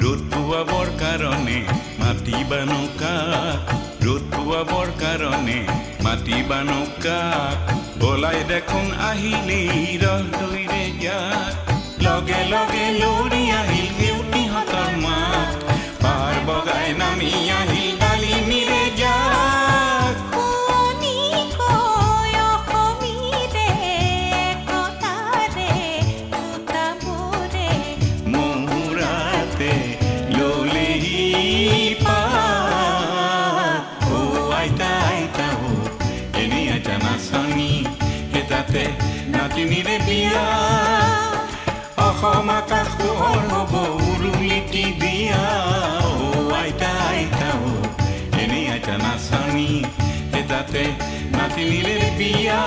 ৰ'দ পুৱাবৰ কাৰণে মাতিবানো কাক? ৰ'দ পুৱাবৰ কাৰণে মাতিবানো কাক? ওলাই দেখোন আহিলেই ৰহ দৈৰে ইয়াত। লগে লগে লৰি আহিল সেউতীহঁতৰ মাক, পাৰ বগাই নামি আহিল ডালিমীৰে জাক। শুৱনিকৈ অসমীৰে একতাৰে খুঁটাবোৰে মহুৰাতে ললেহি পাত। অ আইতা আইতা অ, এনেই আইতা নাচনী, হে তাতে নাতিনীৰে বিয়া। অসম আকাশ পোহৰ হ'ব উৰুলিটি দিয়া। অ আইতা আইতা অ, এনেই আইতা নাচনী, হে তাতে নাতিনীৰে বিয়া।